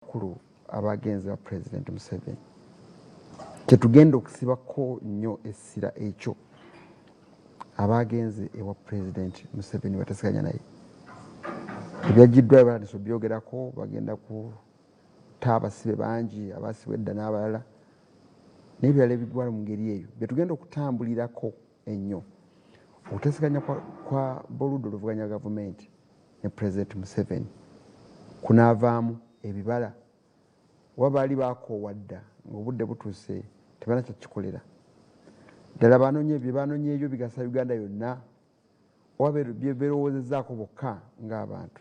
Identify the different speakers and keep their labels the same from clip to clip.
Speaker 1: Abakulu abagenzi ba President Museveni, kyetugenda okusibako nnyo essira ekyo, abagenze ewa President Museveni bateeseganya naye. Ebyagiddwayo batandise obyogerako, bagenda kuta abasibe bangi abasibwa edda n'abalala n'ebirala ebigwala mu ngeri eyo. Byetugenda okutambulirako ennyo, okuteeseganya kwa boludda oluvuganya gavumenti ne President Museveni kunaavaamu ebibala, oba baali bakoowa dda ng'obudde butuuse tebalina kyakikolera ddala? Banonye bye banonyeeyo bigasa Uganda yonna, oba berowoozezaako bokka ng'abantu?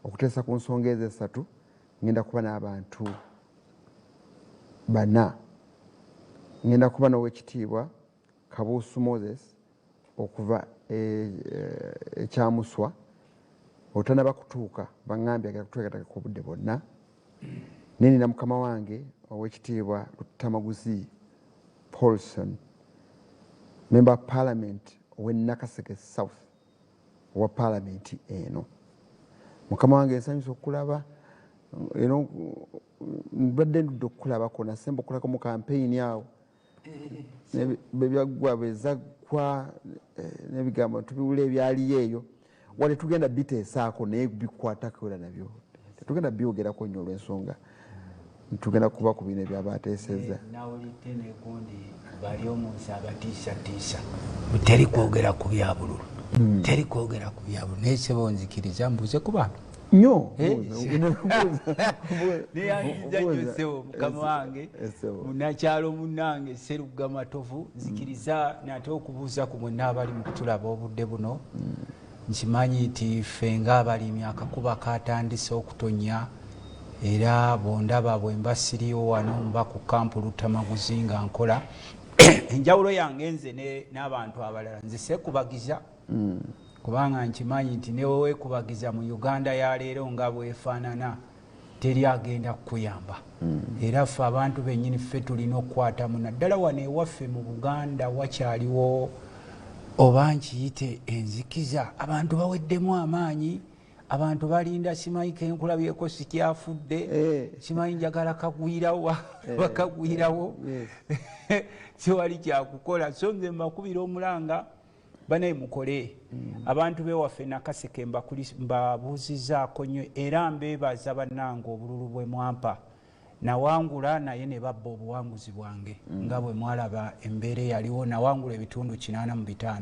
Speaker 1: Okuteesa ku nsonga ezo esatu, ngenda kuba n'abantu bana. Ngenda kuba n'Owekitiibwa Kabuusu Moses okuva Ekyamuswa, otanaba kutuuka, baŋŋambye agenda kututeekateeka obudde bwonna. Naye nina mukama wange Owekitiibwa Lutamaguzi Paulson, member of parliament ow'e Nakaseke South, owa paalamenti eno. Mukama wange, nsanyusa okulaba eno. Mbadde ndudde okukulabako, nasemba okulako mu kampeyini awo bebyaggwa bwezaggwa n'ebigambo tubiwula ebyaliyo eyo. Wale tugenda biteesaako, naye bikwatako era nabyo tetugenda byogerako nnyo olw'ensonga tugenda kuba ku bino ebyabateesezza.
Speaker 2: Nawulidde negundi bali omunsi abatiisatiisa, teri kwogera ku byabululu, teri kwogera ku byabululu. Naye sebo, nzikiriza mbuuze ku bantu.
Speaker 1: Nnyo.
Speaker 2: Neyanziza nnyo sebo, mukama wange, munakyalo munange Seruga Matovu. Nzikiriza nate okubuuza ku mwenna abali mu kutulaba obudde buno. Nkimanyi nti ffe ng'abalimi akakuba katandise okutonya, era bondaba bwe mba siriyo wano, mba ku kampu Lutamaguzi nga nkola. Enjawulo yange nze n'abantu abalala, nze seekubagiza, kubanga nkimanyi nti neweweekubagiza mu Uganda ya leero nga bwefaanana, teri agenda kukuyamba. Era ffe abantu bennyini ffe tulina okukwatamu, naddala wano ewaffe mu Buganda wakyaliwo oba nkiyite enzikiza. Abantu baweddemu amaanyi, abantu balinda simanyi kenkulabyeko sikyafudde, simanyi njagala kagwirawo, bakagwirawo, siwali kyakukola. So nze mbakubira omulanga, banaye mukole. Abantu bewaffe Nakaseke mbabuuzizaako nnyo era mbeebaza bannange obululu bwe mwampa. Nawangula, naye ne babba obuwanguzi bwange. Nga bwe mwalaba embeera eyaliwo, nawangula ebitundu 85,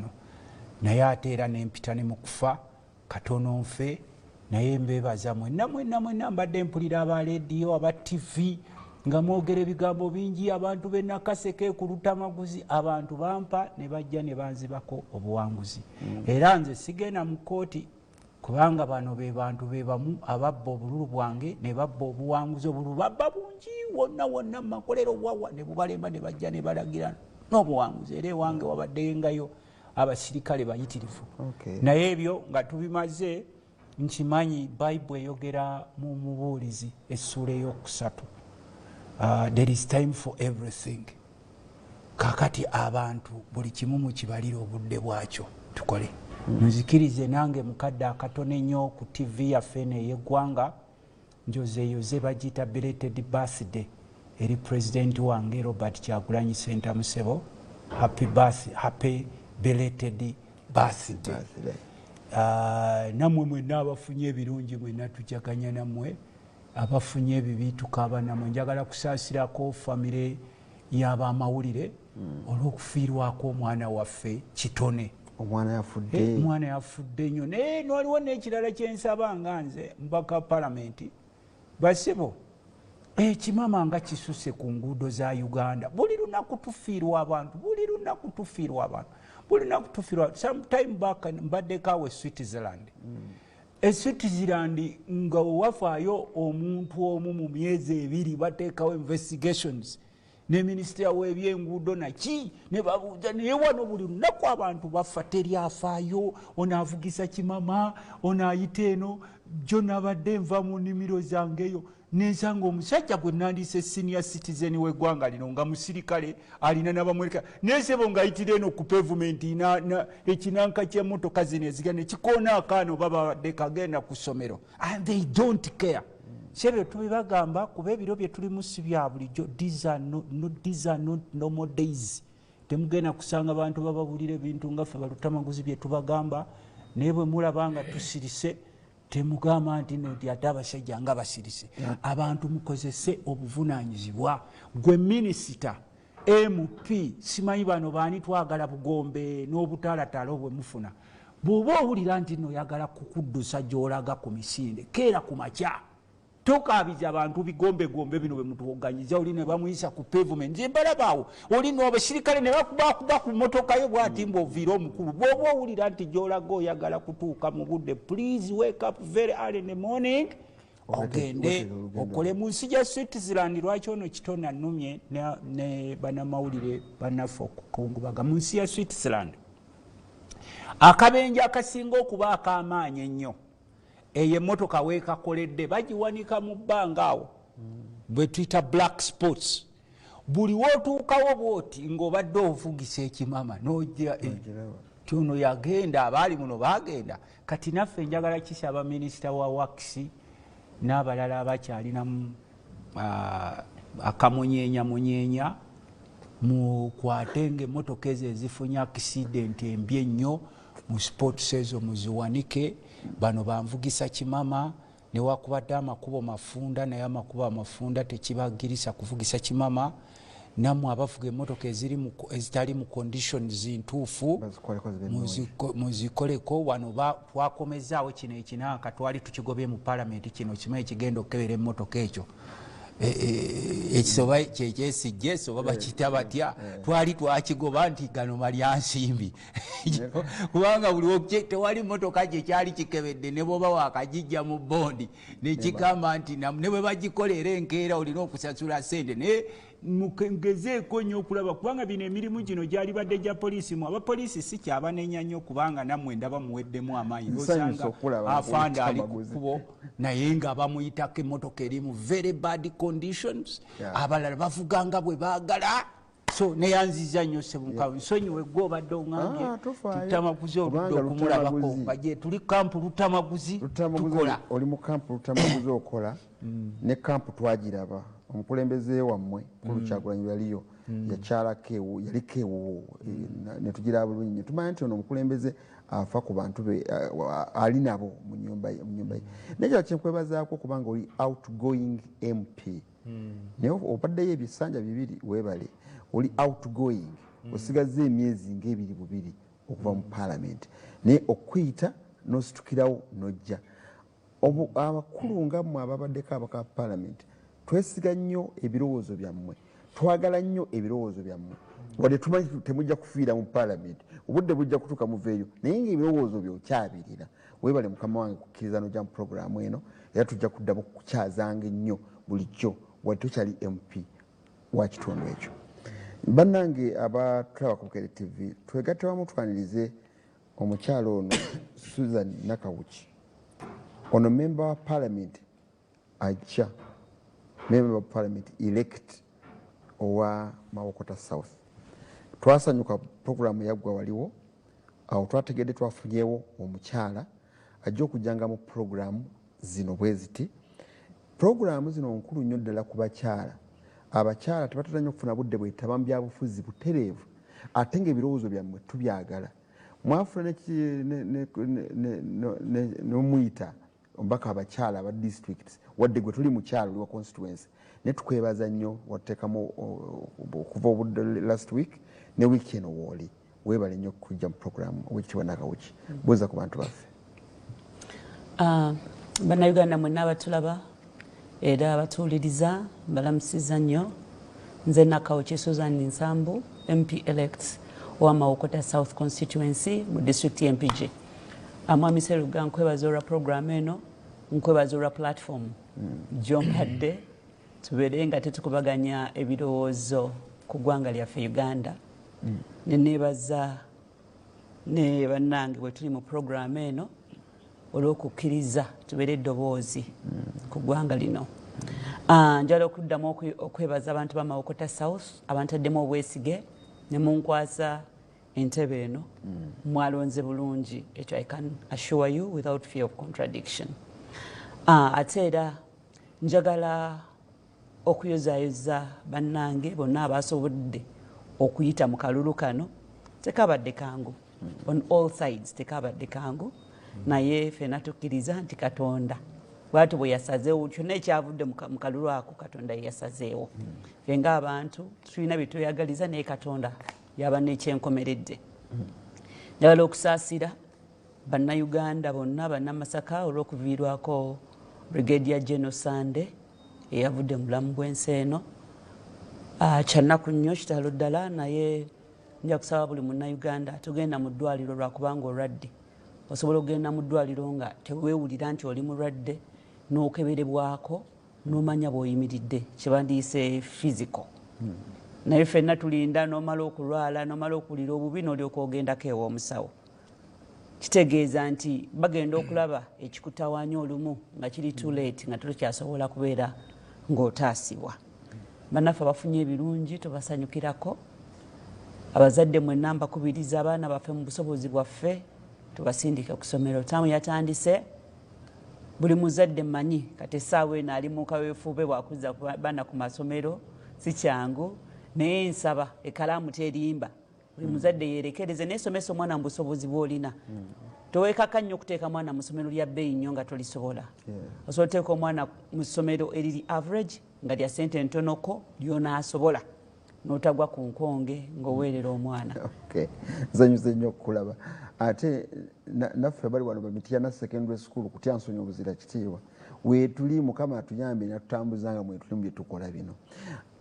Speaker 2: naye ate era nempita ne mukufa katono nfe. Naye mbeebaza mwenna mwenna mwenna. Mbadde mpulira aba lediyo, aba TV nga mwogera ebigambo bingi. Abantu benakaseke ku Lutamaguzi, abantu bampa ne bajja ne banzibako obuwanguzi. Era nze sigenda mu kooti, kubanga bano be bantu be bamu ababba obululu bwange ne babba obuwanguzi. Obululu babba bungi wonna wonna mumakolero wawa ne bubalemba ne bajja ne balagira n'obuwanguzi. Era ewange wabaddengayo abasirikale bayitirivu. Naye ebyo nga tubimaze, nkimanyi Bayibuli eyogera mu Mubuulizi essuula eyokusatu, there is time for everything. Kakati abantu buli kimu mukibalire obudde bwakyo, tukole. Nzikirize nange mukadde akatono ennyo ku TV yaffe eno ey'eggwanga njozeeyoze, bagiyita belated birthday eri pulezidenti wange Robert Kyagulanyi Sentamu. Sebo, happy birth, happy belated birthday. Nammwe mwenna abafunye ebirungi, mwenna tujaganya nammwe, abafunye ebibi tukaaba nammwe. Njagala kusaasirako famire y'abamawulire olw'okufiirwako omwana waffe Kitone.
Speaker 1: Omwana yafudde.
Speaker 2: Omwana yafudde nnyo. Naye waliwo n'ekirala kyensaba nga nze mbaka palamenti. Basebo, ekimama nga kisuse ku nguudo za Uganda. Buli lunaku tufiirwa abantu, buli lunaku tufiirwa abantu, buli lunaku tufiirwa. Sometime back mbaddeko awo e Switzerland. E Switzerland nga wewafaayo omuntu omu mu myezi 2, bateekawo investigations ne minisita w'ebyenguudo naki ne babuuza. Naye wano buli lunaku abantu bafa, teryafaayo. Ono avugisa kimama, ono ayita eno. Jo nabadde nva mu nnimiro zange eyo nensanga omusajja gwe nandise senior citizen w'eggwanga lino nga musirikale alina nabamwereka, nesebo ng'ayitira eno ku pavement, ekinanka ky'emmotoka zino eziga nekikoona akaana oba babadde kagenda ku ssomero, and they don't care. Sebyo tubibagamba kuba ebiro bye tulimu si bya bulijjo. These are not normal days. Temugenda kusanga bantu bababulira ebintu nga ffe balutamaguzi bye tubagamba, naye bwe mulaba nga tusirise temugamba nti no nti ate abasajja nga basirise. Abantu mukozese obuvunaanyizibwa. Gwe minisita, MP, simanyi bano baani, twagala bugombe n'obutalatala obwe mufuna. Bw'oba owulira nti no oyagala kukuddusa gy'olaga ku misinde, keera ku makya, tokabiza abantu bigombegombe bino bwemutuwoganyiza. Oli ne bamuyisa ku pavement, nze mbalabaawo oli nobasirikale ne bakubakuba ku motoka yo bwati mba oviire omukulu. Bw'oba owulira nti gy'olaga oyagala kutuuka mu budde, please wake up very early in the morning, ogende okole. Mu nsi gya Switzerland, lwaki ono kitona nnumye ne bannamawulire bannaffe okukungubaga, mu nsi ya Switzerland akabenje akasinga okuba ak'amaanyi ennyo, eyo emmotoka weekakoledde bagiwanika mu bbanga awo bwe tuyita black spots. Buli wootuukawo bwoti ng'obadde ovugisa ekimama nojja ti ono yagenda, abaali muno bagenda. Kati naffe njagala kisaba minisita wa works n'abalala abakyalinamu akamunyenyamunyeenya, mukwate nga emmotoka ezo ezifunye accident embi ennyo mu spots ezo muziwanike. Bano banvugisa kimama, newakubadde amakubo mafunda, naye amakubo amafunda tekibagirisa kuvugisa kimama. Nammwe abavuga emmotoka ezitali mu conditions ntuufu, muzikoleko. Wano twakomezaawo kino ekinanka twali tukigobye mu palamenti, kino kimanyi kigenda okukebera emmotoka ekyo ekisoba kyekyesijje oba bakita batya. Twali twakigoba nti gano malyansimbi, kubanga buli tewali motoka gyekyali kikebedde, ne bwoba wakagijja mu bondi nekigamba nti ne bwe bagikolera enkeera olina okusasula sente. Naye mugezeeko nnyo okulaba, kubanga bino emirimu gino gyali badde gya poliisi. Mu abapoliisi si kyabanenya nnyo, kubanga nammwe ndaba muweddemu amaanyi. Osanga afande ali ku kkubo naye nga bamuyitako emmotoka eri mu very bad conditions, abalala bavuganga bwe baagala. So neyanziza nnyo sebukawe, nsonyiwe gwe obadde oŋambye Lutamaguzi oludde okumulabako nga gye tuli camp Lutamaguzi tukola.
Speaker 1: Oli mu camp Lutamaguzi okola ne camp twagiraba. Omukulembeze wammwe Kulu Kyagulanyi yaliyo, yakyalako yaliko ewuwo netugira bulungi, netumanya nti ono omukulembeze afa ku bantu be, ali nabo mu nyumba ye. Naye kira kyenkwebazaako kubanga oli outgoing MP, naye obaddeyo ebisanja 2, weebale. Oli outgoing, osigazza emyezi ngaebiri bubiri okuva mu parliament, naye okuyita n'ositukirawo n'ojja. Abakulu nga mmwe ababaddeko abaka parliament, twesiga nnyo ebirowoozo byammwe, twagala nnyo ebirowoozo byammwe. Wadde tumanyi temujja kufiira mu parliament, obudde bujja kutuuka muveeyo, naye ngaebirowoozo byokyabirira. Weebale mukama wange kukkiriza nojja mu puroguramu eno, era tujja kuddamu kukyazanga ennyo bulijjo wadde tokyali MP wa kitundu ekyo. Bannange abatulaba ku Bukedde TV, twegatte wamu twanirize omukyalo ono Susan Nakawuki. Ono member wa parliament ajja, member wa parliament elect owa Mawokota South. Twasanyuka puroguramu yaggwa waliwo awo twategedde twafunyewo omukyala ajja okujjanga mu puroguramu zino bwe ziti. Puroguramu zino nkulu nnyo ddala ku bakyala. Abakyala tebatera nnyo okufuna budde bwetaba mu byabufuzi butereevu, ate ngaebirowoozo byammwe tubyagala. Mwafuna nomuyita omubaka abakyala aba districts, wadde gwe tuli mukyalo oli wa constituency, naye tukwebaza nnyo wateekamu okuva obudde last week ne wiiki eno wooli. Weebale nnyo okujja mu puroguramu. Owekitiibwa Nakawuki, buuza ku bantu baffe.
Speaker 3: Bannayuganda mwenna abatulaba era abatuwuliriza, mbalamusiza nnyo. Nze Nakawuki Susan Nsambu, MP elect owa Mawokota South constituency mu district y'Empigi. Mwami Seruga, nkwebaza olwa program eno, nkwebaza olwa platform gyompadde tubeere nga tetukubaganya ebirowoozo ku ggwanga lyaffe Uganda. Neneebaza ne bannange bwe tuli mu program eno olw'okukkiriza tubeere eddoboozi ku ggwanga lino. Njagala okuddamu okwebaza abantu ba Mawokota South abantaddemu obwesige ne munkwasa entebe eno. Mwalonze bulungi, ekyo I can assure you without fear of contradiction. Ate era Njagala okuyozaayoza bannange bonna abasobodde okuyita mu kalulu kano. Tekabadde kangu on all sides, tekabadde kangu, naye ffenna tukkiriza nti Katonda bwatyo bwe yasazeewo. Kyonna ekyavudde mu kalulu ako, Katonda ye yasazeewo. Ffe ng'abantu tulina bye tweyagaliza, naye Katonda yaba n'ekyenkomeredde. Njagala okusaasira Bannayuganda bonna, Bannamasaka, olw'okuviirwako Brigadier General Sande eyavudde mu bulamu bw'ensi eno. Kyannaku nnyo, kitalo ddala, naye nja kusaba buli Munnayuganda, tugenda mu ddwaliro lwakubanga olwadde. Osobola okugenda mu ddwaliro nga teweewulira nti oli mulwadde, n'okeberebwako n'omanya bw'oyimiridde, kyebandiyise physical. Naye ffenna tulinda n'omala okulwala, n'omala okuwulira obubi, n'olyoka ogendako ew'omusawo. Kitegeeza nti bagenda okulaba ekikutawaanya olumu nga kiri too late, nga tolukyasobola kubeera ng'otaasibwa. Bannaffe abafunye ebirungi tubasanyukirako. Abazadde mwenna mbakubiriza, abaana baffe mu busobozi bwaffe tubasindike ku ssomero. Taamu yatandise, buli muzadde mmanyi kati essaawa eno ali mu kaweefube bwakuzza baana ku masomero. Si kyangu, naye nsaba, ekalaamu terimba, buli muzadde yerekereze naye somesa omwana mu busobozi bw'olina. Toweekaka nnyo okuteeka mwana mu ssomero lya bbeeyi nnyo nga tolisobola. Osobola oteeka omwana mu ssomero eriri average, nga lya ssente ntonoko, lyonaasobola, n'otagwa ku nkonge ng'oweerera omwana.
Speaker 1: Okay. Nsanyuse nnyo okukulaba. Ate naffe bali wano Bamityana Secondary School, kutya nsonyi obuzira kitiibwa weetuli. Mukama atuyambe natutambuza nga mwetuli mu byetukola bino.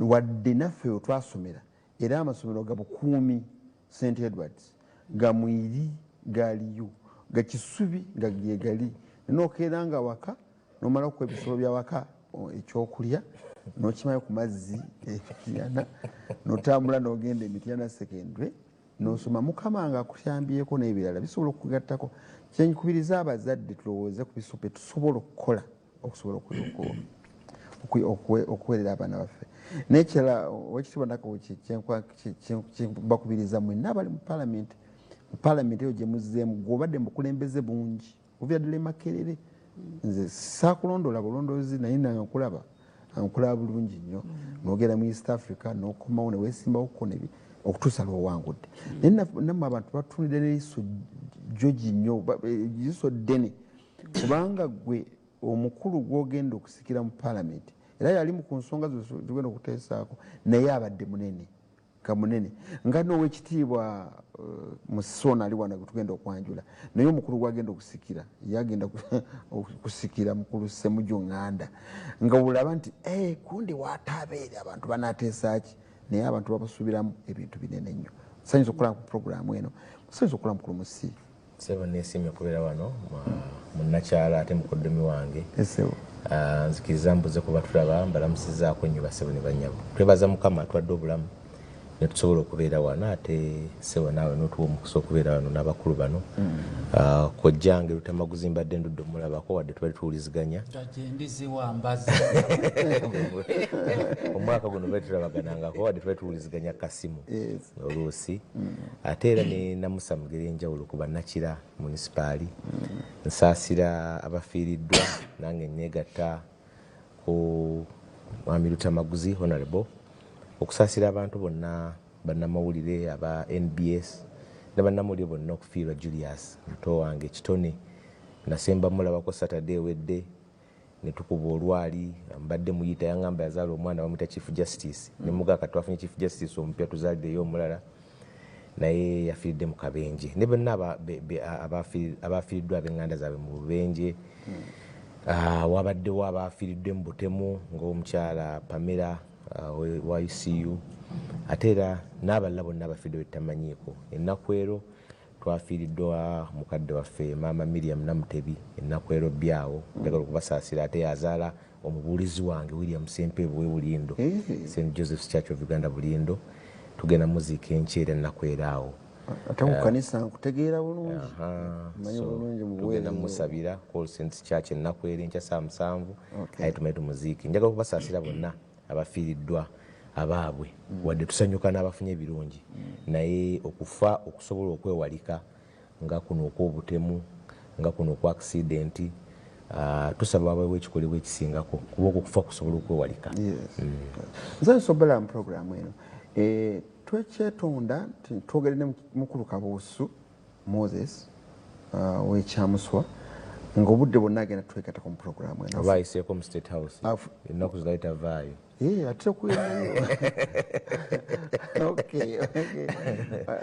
Speaker 1: Wadde naffe wetwasomera, era amasomero ga Bukuumi, St Edwards, Gamwiri galiyo, Gakisubi nga gegali, nokeera nga waka nomala okuwa ebisolo byawaka ekyokulya, nokimayo ku mazzi Emityana, notambula nogenda Emityana Secondary nosoma. Mukama nga akuyambyeko n'ebirala bisobola okugattako. Kyenkubiriza abazadde, tulowooze ku bisope tusobola okukola okusobola okuweerera abaana baffe. Nekirala, owekitiibwa Nakawo, bakubiriza mwenna abali mu palamenti, mu palamenti eyo gye muzzeemu, gwobadde mubukulembeze bungi okuviira ddala Emakerere. Nze saakulondola bulondoozi, naye nange nkulaba, nkulaba bulungi nnyo. Nogenda mu East Africa, nokomawo, neweesimbawoko okutuusa lwowangudde. Naye nammwe abantu batunulira n'eriiso jogi nnyo, eriiso ddene, kubanga gwe omukulu gwogenda okusikira mu palamenti, era yali mu ku nsonga zigenda okuteesaako, naye abadde munene nga munene nga nowekitiibwa Musona ali wano tugenda okwanjula, naye omukulu gwagenda okusikira yagenda kusikira mukulu Semujo Ŋŋanda, nga olaba nti gundi watabeere abantu banateesa ki? Naye abantu babasuubiramu ebintu binene nnyo. Sanyusa okukola ku puroguramu eno, sanyusa okukola mukulu Musi.
Speaker 4: Sebo, nesiimye okubeera wano munnakyala ate mukoddomi wange.
Speaker 1: Esebo.
Speaker 4: Nzikiriza mbuze kuba tulaba, mbalamusizaako nnyo basebo ne bannyabo. Twebaza Mukama atwadde obulamu ne tusobola okubeera wano, ate sebo naawe n'otuwa omukisa okubeera wano n'abakulu bano. Kojjange Lutamaguzi mbadde ndudde omulabako, wadde tubali tuwuliziganya.
Speaker 2: Gyendiziwambaza.
Speaker 4: Omwaka guno bali tulabaganangako, wadde tubali tuwuliziganya kasimu oluusi. Ate era ne namusa mu ngeri enjawulo ku bannakira munisipaali. Nsaasira abafiiriddwa, nange neegatta ku mwami Lutamaguzi honorable okusaasira abantu bonna, bannamawulire aba NBS ne bannamawulire bonna okufiirwa Julius muto wange kitone. Nasemba mulabako Saturday ewedde ne tukuba olwali. Mbadde muyita, yaŋŋamba yazaala omwana bamuyita Chief Justice, ne mugamba twafunye Chief Justice omupya, tuzaalireyo omulala, naye yafiiridde mu kabenje, ne bonna abafiiriddwa ab'eŋŋanda zaabwe mu bubenje. Wabaddewo abafiiriddwe mu butemu ng'omukyala Pamela wa UCU, ate era n'abalala bonna abafiiriddwe betutamanyiiko. Ennaku ero twafiiriddwa mukadde waffe maama Miriam Namutebi, ennaku ero bbyawo. Njagala okubasaasira, ate yazaala omubuulizi wange William Sempebu we Bulindo, St Joseph's Church of Uganda Bulindo. Tugenda muziika enkyera ennaku era awo.
Speaker 1: Ate ku kanisa nkutegeera bulungi. Manyi bulungi mu
Speaker 4: tugenda
Speaker 1: buweereza.
Speaker 4: Musabira All Saints Church ennaku eri enkya saa 7,
Speaker 1: Okay.
Speaker 4: aye tumale tumuziike. Njagala okubasaasira bonna abafiiriddwa abaabwe, wadde tusanyuka n'abafunye ebirungi, naye okufa okusobola okwewalika nga kuno okw'obutemu, nga kuno okwa accident, Tusaba wabeewo ekikolebwa ekisingako kuba okwo okufa kusobola okwewalika.
Speaker 1: Nze nsobola mu programu eno twekyetonda twogere ne mukulu Kabuusu Moses w'Ekyamuswa ng'obudde bwonna agenda twegattako mu programu eno.
Speaker 4: Oba ayiseeko mu State House ennaku zino tavaayo.
Speaker 1: Ate kuyendayo.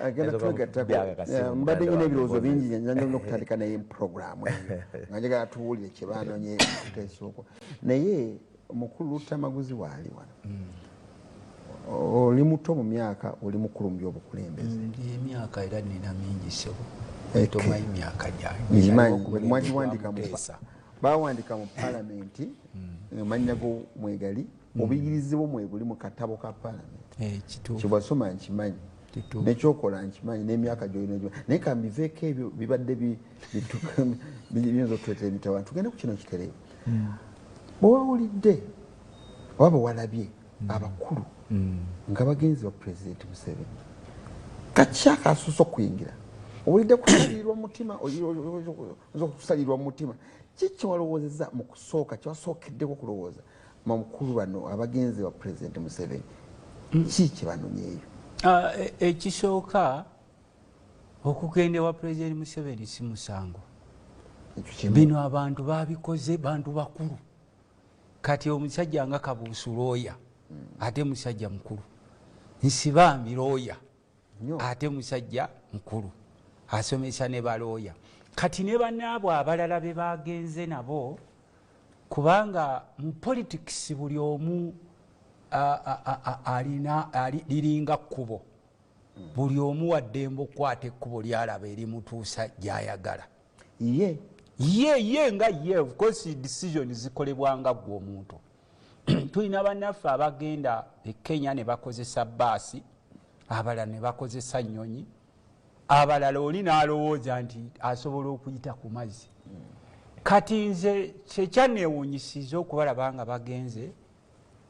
Speaker 1: Agenda twegattako. Mbadde nyina ebirowoozo bingi nyanjala n'okutandika naye mu programu eyo nga njagala tuwulire kye baanonye okuteesa okwo. Naye omukulu Luttamaguzi waali wano. Oli muto mu myaka, oli mukulu mu by'obukulembeze.
Speaker 2: Emyaka era nina mingi ssebo. Tomanyi myaka gyange.
Speaker 1: Mwagiwandika bawandika mu palamenti amannya go mwegali, obuyigirize bwo mweguli mu katabo ka palamenti. Kyebwasoma nkimanyi, nekyokola nkimanyi, n'emyaka gy'olina ogimanyi. Naye kambiveeko ebyo bibadde biyinza okutuleetera emitawaana. Tugende ku kino kitereevu. Bwe wawulidde oba bwe walabye abakulu nga bagenzi ba Pulezidenti Museveni, kaki akaasuuse okuyingira? Owulidde kusalirwa mutima, oyinza okusalirwa mu mutima. Ki kyewalowoozezza mu kusooka, kyewasookeddeko okulowooza mukulu bano abagenzi ba Pulezidenti Museveni, ki kye banonyeeyo?
Speaker 2: Ekisooka, okugenda ewa Pulezidenti Museveni si musango. Bino abantu babikoze bantu bakulu. Kati omusajja nga Kabuusu looya, ate musajja mukulu. Nsibambi looya, ate musajja mukulu, asomesa ne balooya. Kati ne bannaabwe abalala be bagenze nabo, kubanga mu politics buli omu alina liringa kkubo. Buli omu waddembe okukwata ekkubo ly'alaba erimutuusa gy'ayagala.
Speaker 1: Ye.
Speaker 2: Ye nga ye, of course decision zikolebwa nga ggwe omuntu. Tulina bannaffe abagenda e Kenya ne bakozesa bbaasi, abalala ne bakozesa nnyonyi, abalala oli n'alowooza nti asobola okuyita ku mazzi. Kati nze kyekyanneewuunyisiza okubalaba nga bagenze,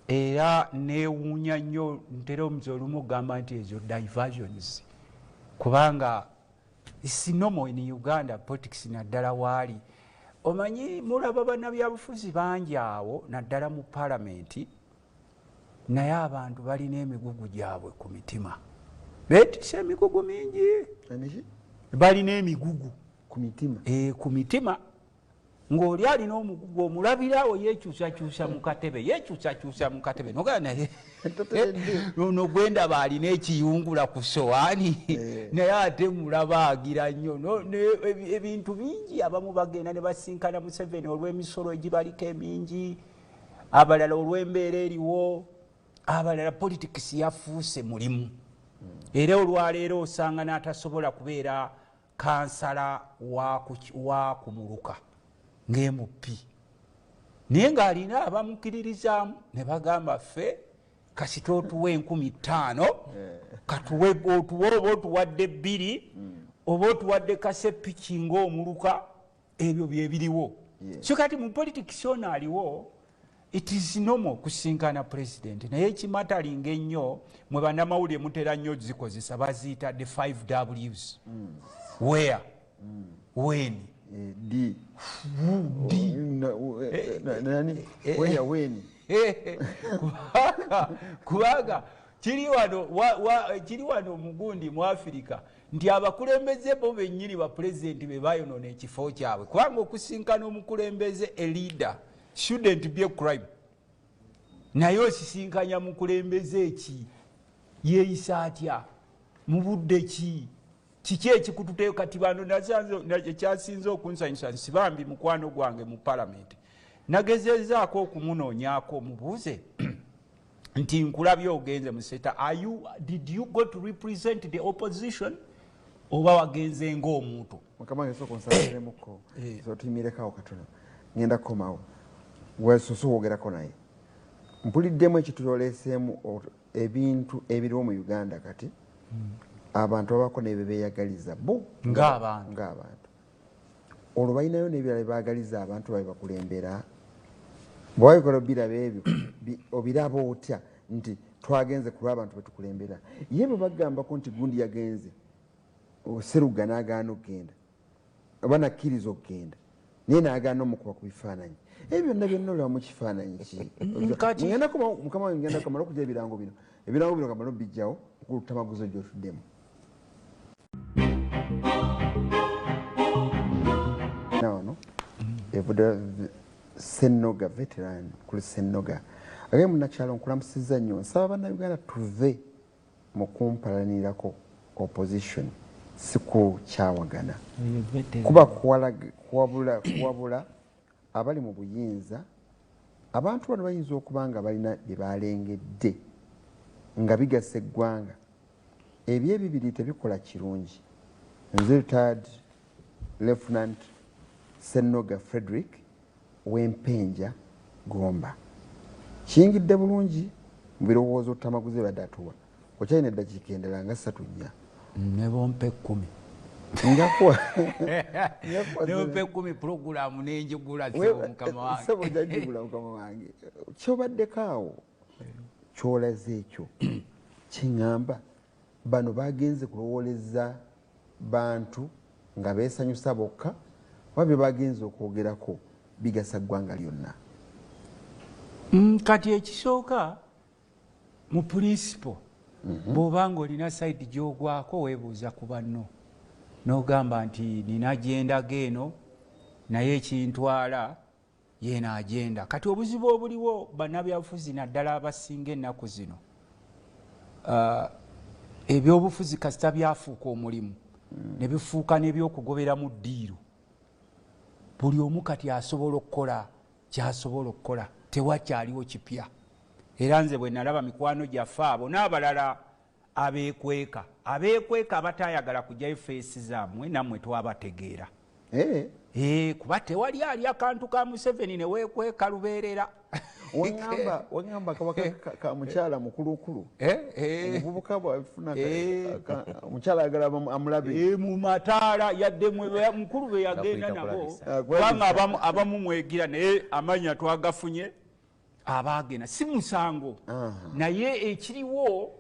Speaker 2: era neewuunya nnyo. Ntera omuze olumu okugamba nti ezo diversions, kubanga it's normal in Uganda politics, naddala waali omanyi mulaba bannabyabufuzi bangi awo naddala mu palamenti, naye abantu balina emigugu gyabwe ku mitima, beetisse emigugu mingi, balina emigugu
Speaker 1: ku mitima,
Speaker 2: ku mitima. Ng'oli alina omugugu omulabirawo yeekyusakyusa mu katebe, yeekyusakyusa mu katebe, nogaa naye ono gwendaba alina ekiyungula ku sowaani, naye ate mulaba agira nnyo ebintu bingi. Abamu bagenda ne basinkana Museveni olw'emisolo egibaliko emingi, abalala olw'embeera eriwo, abalala politics yafuuse mulimu. Era olwaleero osanga n'atasobola kubeera kansala wa kumuluka ng'MP, naye ng'alina abamukiririzaamu ne bagamba ffe kasita otuwa 5,000, katuwe otuwe, oba otuwadde 2, oba otuwadde kasepiki ng'omuluka, ebyo byebiriwo. So kati mu politics ono aliwo, it is normal kusinkana president, naye ekimatalinga ennyo mwe bannamawulire mutera nnyo zikozesa, baziyita the 5 Ws: where, when,
Speaker 1: D.
Speaker 2: D.
Speaker 1: Where, when.
Speaker 2: Kubanga kiri wano, kiri wano mugundi mu Afirika nti abakulembeze bo bennyini bapulezidenti be bayonoona ekifo kyabwe, kubanga okusinkana omukulembeze, a leader, shouldn't be a crime. Naye osisinkanya mukulembeze eki, yeeyisa atya, mu budde ki, kiki ekikututeyo? Kati bano ekyasinze okunsanyusa, Nsibambi mukwano gwange mu palamenti, nagezezaako okumunoonyaako mubuuze nti nkulabye ogenze museta, did you go to represent the opposition oba wagenze ng'omuntu?
Speaker 1: Mukama wange, sooka onsaziremuko, so tuyimirekawo katono, ngenda kukomawo wesoose okwogerako. Naye mpuliddemu ekituloleeseemu ebintu ebiriwo mu Uganda kati, abantu babako nebyo beeyagaliza bo
Speaker 2: ng'abantu,
Speaker 1: ng'abantu, olwo balinayo n'ebirala byebaagaliza abantu babe bakulembera. Bwewabikola obiraba ebyo, obiraba otya nti twagenze ku lw'abantu betukulembera? Ye bwe bagambako nti gundi yagenze, Seruga n'agaana okugenda oba nakkiriza okugenda, Naye n'agaana omukuba ku bifaananyi. Ebyo byonna byonna olaba mu kifaananyi ki? Ngendako mukama wange, ngenda kamala okujja ebirango bino. Ebirango bino kamala obijjawo mukulu Tamaguzi gy'otuddemu. Wano evudde Senoga veteran kuli Senoga. Agambye munnakyalo nkulamusizza nnyo, nsaba bannayuganda tuve mu kumpalanirako opposition, si kukyawagana. Kuba kuwabula abali mu buyinza. Abantu bano bayinza okuba nga balina bye balengedde nga bigasa eggwanga. Ebyebibiri tebikola kirungi. Nze retired Lieutenant Senoga Frederick w'Empenja Gomba. Kiyingidde bulungi mu birowoozo Tamaguzi badde atuwa. Okyalina eddakiika endala nga 3 4.
Speaker 2: Ne bompa 10. Ne bompa 10 pulogulaamu n'enjigula ssebo mukama wange.
Speaker 1: Ssebo ojja mukama wange. Kyobaddeko awo ky'olaze ekyo kiŋŋamba bano bagenze kulowooleza bantu nga beesanyusa bokka oba bye bagenze okwogerako bigasa ggwanga lyonna.
Speaker 2: Kati ekisooka mu principle bw'oba ng'olina side gy'ogwako weebuuza ku banno n'ogamba nti nina gyendaga eno naye ekintwala yeeno agenda. Kati obuzibu obuliwo bannabyabufuzi naddala abasinga ennaku zino, ebyobufuzi kasita byafuuka omulimu ne bifuuka n'ebyokugoberamu ddiiru. Buli omu kati asobola okukola ky'asobola okukola, tewakyaliwo kipya. Era nze bwe nalaba mikwano gyaffe abo n'abalala abeekweka abataayagala kujjayo feesi zammwe nammwe twabategeera. Kuba tewali ali akantu ka Museveni ne weekweka lubeerera.
Speaker 1: Wangamba kabaka ka mukyala mukulukulu. Omuvubuka bw'afuna omukyala ayagala amulabe.
Speaker 2: Mu mataala yadde mukulu be yagenda nabo kubanga abamu mwegira naye amanya twagafunye abaagenda si musango. Naye ekiriwo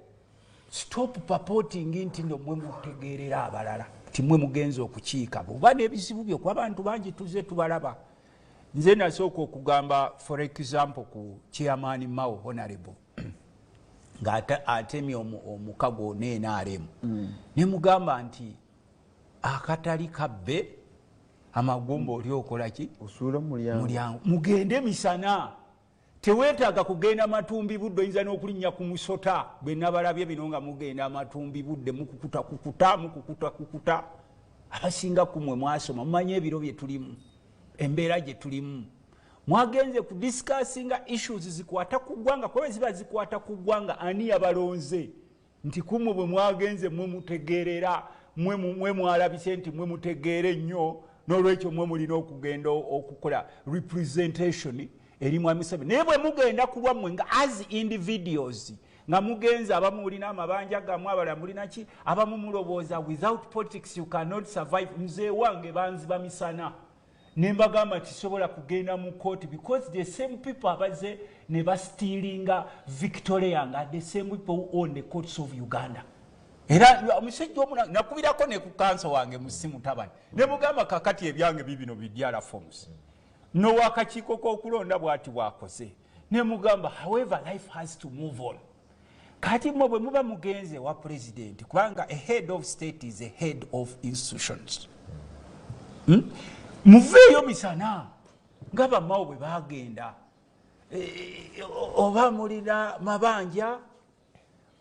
Speaker 2: stop purporting nti nno mwe mutegeerera abalala nti mwe mugenze okukiika oba n'ebizibu byo kuba abantu bangi tuze tubalaba. Nze nasooka okugamba for example ku chairman Mao Honorable nga atemye omukago ne NRM ne mugamba nti akatali kabbe amagumba oli okola ki?
Speaker 1: Osuula mulyango.
Speaker 2: Mugende misana. Teweetaaga kugenda matumbi budde, oyinza n'okulinnya ku musota. Bwe nabalabye bino nga mugenda matumbi budde mukukuta kukuta mukukuta kukuta. Abasinga ku mmwe mwasoma mumanye ebiro bye tulimu, embeera gye tulimu. Mwagenze ku discussinga issues zikwata ku ggwanga, kuba ziba zikwata ku ggwanga ani yabalonze nti ku mmwe bwe mwagenze mwe mutegeerera, mwe mwalabise nti mwe mutegeere nnyo, n'olwekyo mwe mulina okugenda okukola representation eri Mwami Museveni. Naye bwe mugenda ku lwammwe nga as individuals nga mugenze, abamu mulina amabanja gammwe, abalala mulina ki, abamu mulowooza without politics you cannot survive. Nze wange banziba misana ne mbagamba tisobola kugenda mu court because the same people abaze ne bastealinga Victoria nga the same people who own the courts of Uganda. Era omusajja omu nakubirako ne ku kanso wange mu ssimu tabani ne mugamba kakati ebyange bibino bidyala forms n'owakakiiko k'okulonda bw'ati bw'akoze ne mugamba however life has to move on. Kati mmwe bwe muba mugenze wa president, kubanga a head of state is a head of institutions, muveeyo misana nga bamawo bwe bagenda, oba mulina mabanja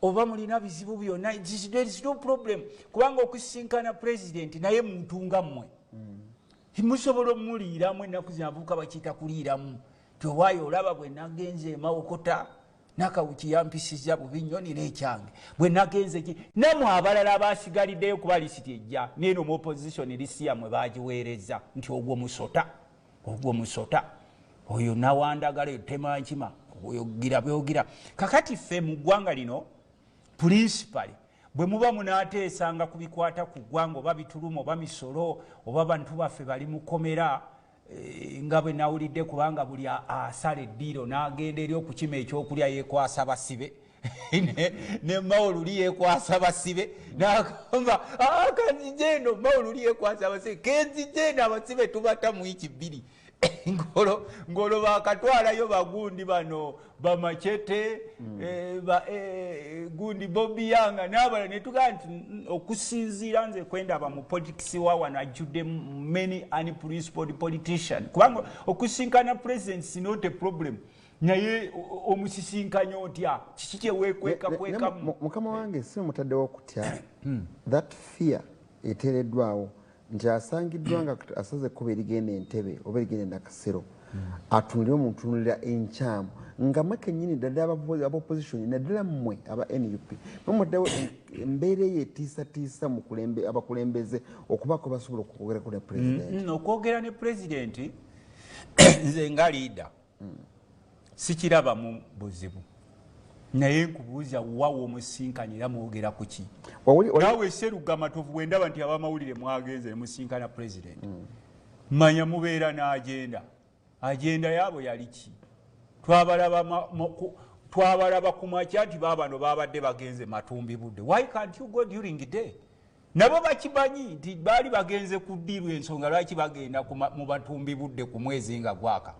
Speaker 2: oba mulina bizibu byonna, there is no problem, kubanga okusisinkana president naye muntu nga mmwe musobola omuliiramu. Ennaku zino abavubuka bakiyita kuliiramu, tewaayo olaba bwe nagenze emawokota Nakawuki yampisiza bubi nnyo nina ekyange bwe nagenze ki. Nammwe abalala abasigaliddeyo kuba lisiti ejja neeno mu opposition lisi yammwe bagiweereza nti ogwo musota, ogwo musota oyo nawandagala etemankima oyogira byogira. Kakati ffe mu ggwanga lino principally bwe muba munaateesanga ku bikwata ku ggwanga oba bituluma oba misolo oba bantu baffe bali mukomera, nga bwe nawulidde, kubanga buli asala eddiiro n'agenda eri okukima ekyokulya yeekwasa basibe. Ne Mao luli yekwasa basibe n'agamba, kanzije eno. Mao luli yekwasa abasibe, kenzije eno, abasibe tubata mu wiiki 2. Ngolo bakatwalayo bagundi bano bamachete, gundi Bobi Yanga n'abalala. Ne tugamba nti okusinziira nze kwendaba mu politics wa wano ajjudde many unprincipled politician, kubanga okusinkana president is not a problem, naye omusisinkanya otya? Kiki kyeweekweka kwekamu?
Speaker 1: Mukama wange, si mutaddewo okutya, that fear eteereddwawo nti asangiddwa nga asaze ekkubo erigenda Entebe oba erigenda Nakasero, atunulire omuntunulira enkyamu nga mwe kennyini, ddala aba opposition, naddala mmwe aba NUP, mumutaddewo embeera eyo etiisatiisa abakulembeze okubaako basobola okwogerako ne pulezidenti.
Speaker 2: Okwogera ne pulezidenti, nze nga leader sikirabamu buzibu, naye nkubuuza, wawa omusinkanyira mwogera ku ki? Naawe Seruga Matovu, bwe ndaba nti abamawulire mwagenze ne musinkana pulezidenti, manya mubeera n'agenda. Agenda yaabwe yali ki? Twabalaba ku makya nti baabano babadde bagenze matumbi budde. Why can't you go during day? Nabo bakimanyi nti baali bagenze kuddiirwa. Ensonga lwaki bagenda mu batumbi budde ku mwezi nga gwaka?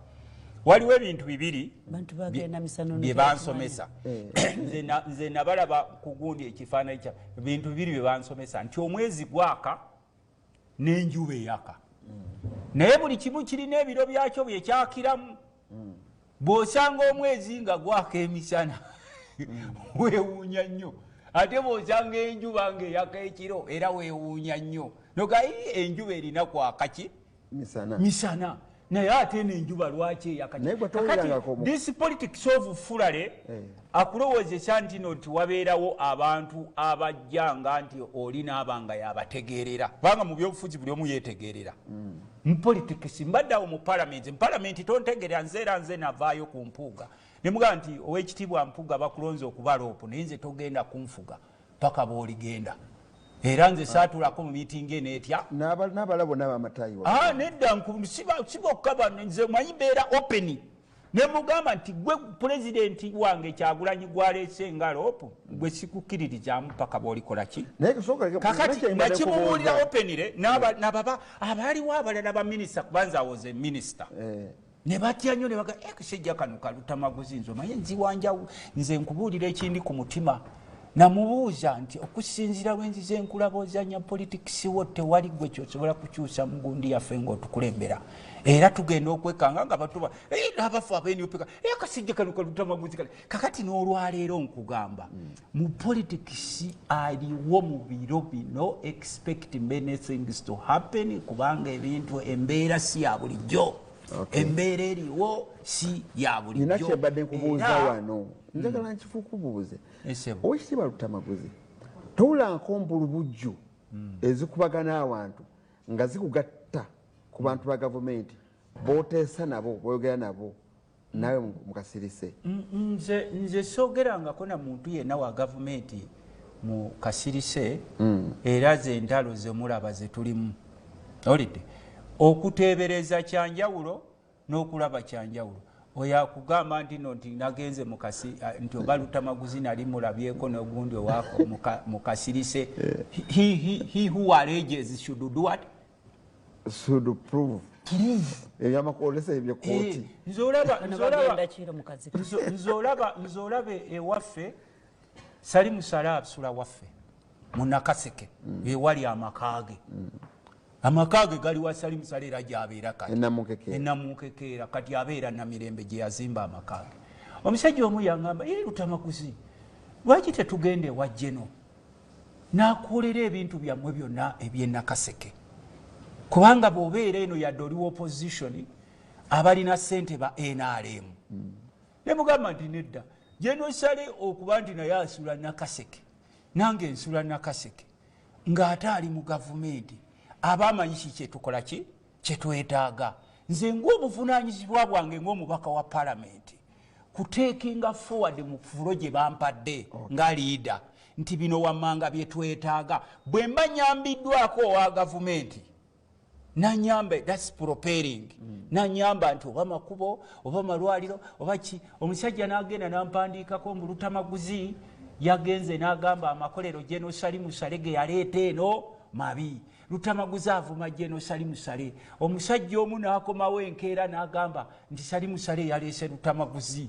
Speaker 2: Waliwo ebintu bibiri bye bansomesa. Nze nabalaba ku gundi ekifaananyi kya bintu bibiri bye bansomesa, nti omwezi gwaka n'enjuba eyaka, naye buli kimu kirina ebiro byakyo byekyakiramu. Bw'osanga omwezi nga gwaka emisana, weewuunya nnyo, ate bw'osanga enjuba ng'eyaka ekiro, era weewuunya nnyo nogayi enjuba erina kwaka ki? Misana. Naye ate eno enjuba lwaki eyaka? This politics of foolery akulowoozesa nti no nti wabeerawo abantu abajjanga nti oli naabanga yabategeerera, kubanga mu byobufuzi buli omu yeetegeerera. Mu politics mbaddeawo mu palamenti, mu palamenti tontegerera nze, era nze navaayo ku Mpuuga ne mugamba nti, "Owekitiibwa Mpuuga, bakulonze okuba LOP, naye nze togenda kunfuga paka bw'oligenda." Era nze saatulako mu miitingi eno etya.
Speaker 1: N'abala bonna bamatayi.
Speaker 2: Nedda, si bokka bano. Nze manyi mbeera open, ne mugamba nti, "Gwe pulezidenti wange Kyagulanyi gwaleese nga LOP, gwe sikukkiririzaamu paka bw'olikola ki." Kakati nakimubuulira openly, nababa abaaliwo abalala baminisita, kubanza awoze minisita, ne batya nnyo ne baga ekisejja kano kalutamaguzi. Nze omanye nziwanjawu, nze nkubuulira ekindi ku mutima. Namubuuza nti, "Okusinziira lwenzize nkulaba ozanya politics wo, tewali gwe kyosobola kukyusa mugundi yaffe ngaotukulembera, era tugenda okwekanga nga batuba abafu aba NUP, akasajja kano kalutamaguzi kale." Kakati n'olwaleero nkugamba, mu politics aliwo mu biro bino, expect many things to happen, kubanga ebintu embeera si ya bulijjo. Embeera eriwo si ya bulijjo.
Speaker 1: Nina kyembadde nkubuuza wano, njagala nkifukubuuze. Owekitiibwa Lutamaguzi, towulanko mbulubujju ezikubagana abantu nga zikugatta ku bantu ba gavumenti boteesa nabo, boyogera nabo, naawe mukasirise?
Speaker 2: Nze soogerangako na muntu yenna wa gavumenti mu kasirise. Era ze entalo zemulaba zetulimu, olidde okuteebereza kyanjawulo n'okulaba kyanjawulo. Oyo akugamba nti no nti nagenze mukasi, nti oba Lutamaguzi nali mulabyeko n'ogundi owako mukasirise, he who alleges should do what?
Speaker 1: Should prove. Ebyamakolesa ebyekooti.
Speaker 2: Nze olaba ewaffe Salimu Sala abusula waffe munakaseke, ewali amaka ge. Amaka ge gali wa Salimu Sala, era gyabeera kati Enamunkekeera. Kati abeera Namirembe gye yazimba amaka ge. Omusajja omu yaŋŋamba, "Ye Lutamaguzi, lwaki tetugenda ewa Jeno n'akukolera ebintu byammwe byonna ebyenakaseke? Kubanga bw'obeera eno, yadde oliwo opposition, abalina ssente ba NRM." Ne mugamba nti, "Nedda, Jeno Sale okuba nti naye asula Nakaseke, nange nsula Nakaseke, ng'ate ali mu gavumenti, aba amanyi ki kyetukola, ki kyetwetaaga. Nze ng'obuvunanyizibwa bwange ng'omubaka wa palamenti kutekinga forward mu floor gye bampadde nga leader nti bino wammanga byetwetaaga. Bwe mba nyambiddwako owa gavumenti, Nanyamba, that's propelling. Nanyamba nti oba makubo oba malwaliro oba ki. Omusajja n'agenda n'ampandiikako mbu Lutamaguzi yagenze n'agamba amakolero General Salim Saleh ge yaleeta eno mabi. Lutamaguzi avuma General Salim Saleh. Omusajja omu n'akomawo enkeera n'agamba nti Salim Saleh yaleese Lutamaguzi.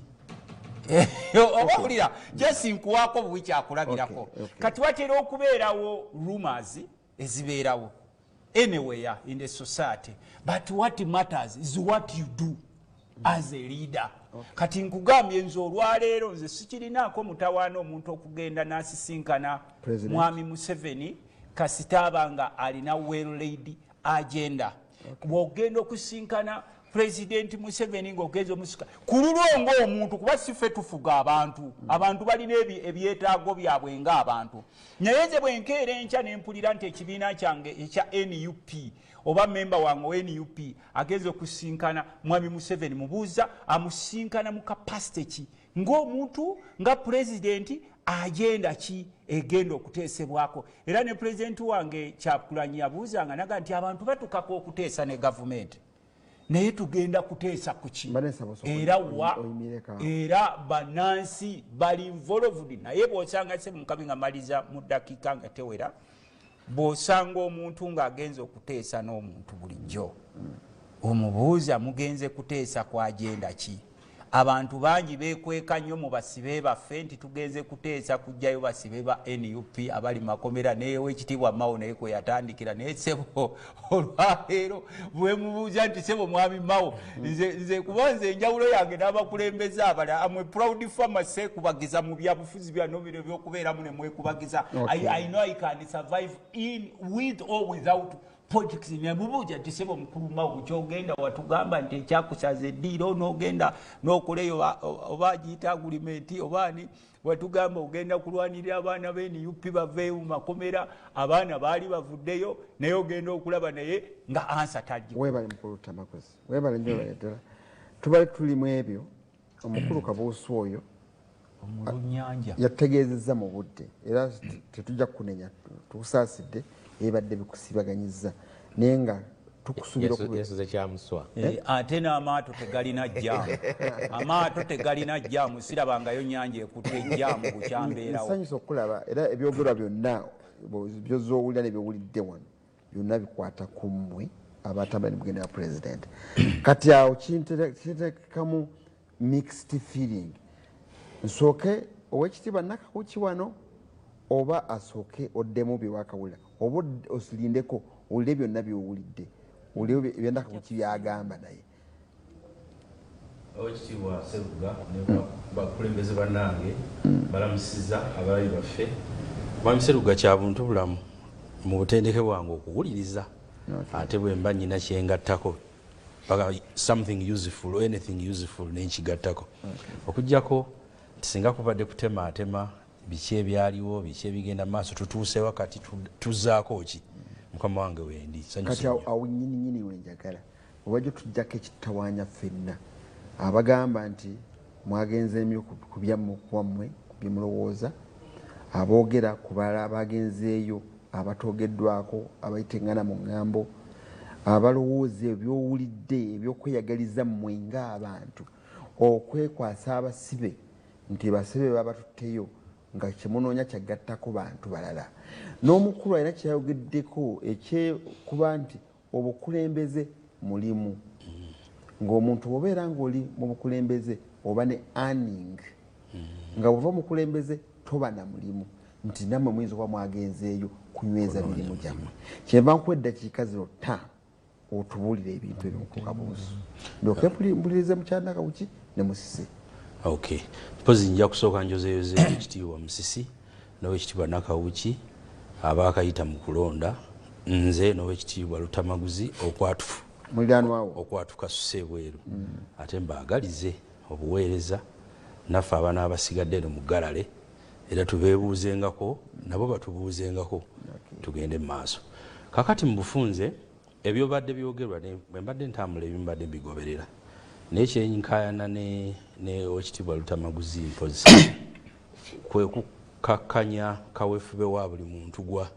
Speaker 2: Oba owulira, just nkuwaako buwi kyakulabirako. Kati watera okubeerawo rumors ezibeerawo anywhere in the society, but what matters is what you do as a leader. Kati nkugambye nze olwaleero nze sikirinaako mutawaana omuntu okugenda n'asisinkana
Speaker 1: President.
Speaker 2: Mwami Museveni, kasita aba nga alina well laid agenda. Bw'ogenda okusinkana Pulezidenti Museveni ng'ogenza omusika ku lulwo ng'omuntu, kuba si ffe tufuga abantu, abantu balina ebyetaago byabwe ng'abantu. Naye nze bwe nkeera enkya ne mpulira nti ekibiina kyange ekya NUP oba memba wange owa NUP agenze okusinkana Mwami Museveni, mubuuza amusinkana mu capacity ki? Ng'omuntu, nga pulezidenti, agenda ki egenda okuteesebwako? Era ne pulezidenti wange Kyagulanyi yabuuzanga naga nti abantu batukako okuteesa ne gavumenti, naye tugenda kuteesa ku ki?
Speaker 1: Mbadde nsaba osooke
Speaker 2: Era wa
Speaker 1: oyimireko awo.
Speaker 2: Era bannansi bali involved. Naye bw'osanga se mukabi nga maliza mu ddakiika nga tewera, bw'osanga omuntu ng'agenza okuteesa n'omuntu bulijjo, omubuuza mugenze kuteesa ku agenda ki? Abantu bangi beekweka nnyo mu basibe baffe nti tugenze kuteesa kujjayo basibe ba NUP abali makomera. Neyewa ekitiibwa Mao naye kwe yatandikira. Naye sebo, olwaleero bwemubuuza nti sebo mwami Mao, nze kuba nze enjawulo yange n'abakulembeze abalala, am a proud farmer, seekubagiza mu byabufuzi byano bino ebyokubeeramu ne mwekubagiza. I know I can survive in with or without politics. Nemubuuza nti sebo mukulu Mao, kyogenda watugamba nti ekyakusaza eddiiro n'ogenda n'okoleyo oba agiyita agreement oba ani, watugamba ogenda kulwanirira abaana ba NUP baveeyo mu makomera, abaana baali bavuddeyo, naye ogenda okulaba naye nga ansa tajja.
Speaker 1: Webale mukulu Lutamaguzi, webale nnyo, webale ddala. Tubale tuli mu ebyo. Omukulu Kabuusu oyo
Speaker 2: omulunyanja
Speaker 1: yategeezezza mu budde, era tetujja kukunenya, tukusaasidde ebibadde bikusibaganyiza, naye nga tukusuubira
Speaker 4: Yasuze kyamuswa.
Speaker 2: Ate n'amaato tegalina jjaamu, amaato tegalina jjaamu, sirabangayo nyanja ekutte ejjaamu bukyambeerawo.
Speaker 1: Nsanyusa okulaba era ebyogerwa byonna byozowulira nebyowulidde wano byonna bikwata ku mmwe abatambula ne mugenda ya president. Kati awo kinterekamu mixed feeling. Nsooke owekitiibwa Nakawuki wano, oba asooke oddemu byewakawulira, oba osilindeko owulire byonna byowulidde, owulire ebya Nakawuki byagamba naye?
Speaker 5: Owekitiibwa Seruga ne bakulembeze bannange, balamusiza abalabi baffe. Mwami Seruga, kya buntu bulamu mu butendeke bwange okuwuliriza, ate bwe mba nyina kyengattako paka something useful or anything useful nenkigattako, okugjako nti singa kubadde kutematema biki ebyaliwo, biki ebigenda maaso, tutuusewa kati, tuzaako ki, mukama wange wendi.
Speaker 1: Kati awo nyini nyini wenjagala obajja tujjako ekitawaanya ffenna abagamba nti mwagenzeemyo ku byammwe, kuwammwe ku byemulowooza, aboogera ku balala abagenzeeyo abatoogeddwako, abayiteŋŋana mu ŋŋambo, abalowooza ebyowulidde ebyokweyagaliza mmwe ng'abantu okwekwasa abasibe nti basibe babatutteyo nga kyemunoonya kyagattako bantu balala. N'omukulu alina kyeyayogeddeko ekyekuba nti obukulembeze mulimu, ng'omuntu bw'obeera ng'oli mu bukulembeze oba ne earning, nga bw'ova mukulembeze toba na mulimu, nti nammwe muyinza okuba mwagenzeeyo kunyweza mirimu gyammwe. Kyenva nkuwa eddakiika zino 5 otubuulire ebintu ebyo, mukulu Kabuusu, ndyoke mpulirize mukyala Nakawuki ne Musisi.
Speaker 5: Okay, mpozi nja kusooka njozeyoze ekitiibwa Musisi n'owekitiibwa Nakawuki abaakayita mu kulonda, nze n'owekitiibwa Lutamaguzi okwatufu
Speaker 1: muliraanwawo
Speaker 5: okwatukasusa ebweru, ate mbaagalize obuweereza. Naffe abaana abasigadde eno mu ggalale era tubeebuuzengako, nabo batubuuzengako, tugende mu maaso. Kakati mu bufunze ebyobadde byogerwa, bwe mbadde ntambula ebimu mbadde mbigoberera, naye kyenkayana ne owekitiibwa Lutamaguzi mpozi kwe kukakkanya kaweefube wa buli muntu gwa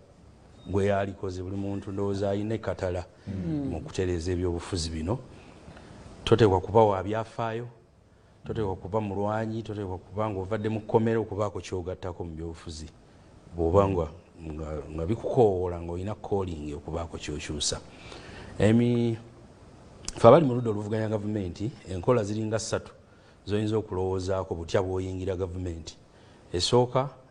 Speaker 5: Gwe yalikoze buli muntu, ndowooza alina ekkatala mu kutereeza ebyobufuzi bino. Toteekwa kuba wa byafaayo, toteekwa kuba mulwanyi, toteekwa kuba nga ovadde mu kkomera okubaako kyogattako mu byobufuzi. Bw'oba nga bikukoowoola, nga olina calling okubaako kyokyusa. Fe abali mu ludda oluvuganya gavumenti, enkola ziringa ssatu zoyinza okulowoozaako butya bw'oyingira gavumenti. Esooka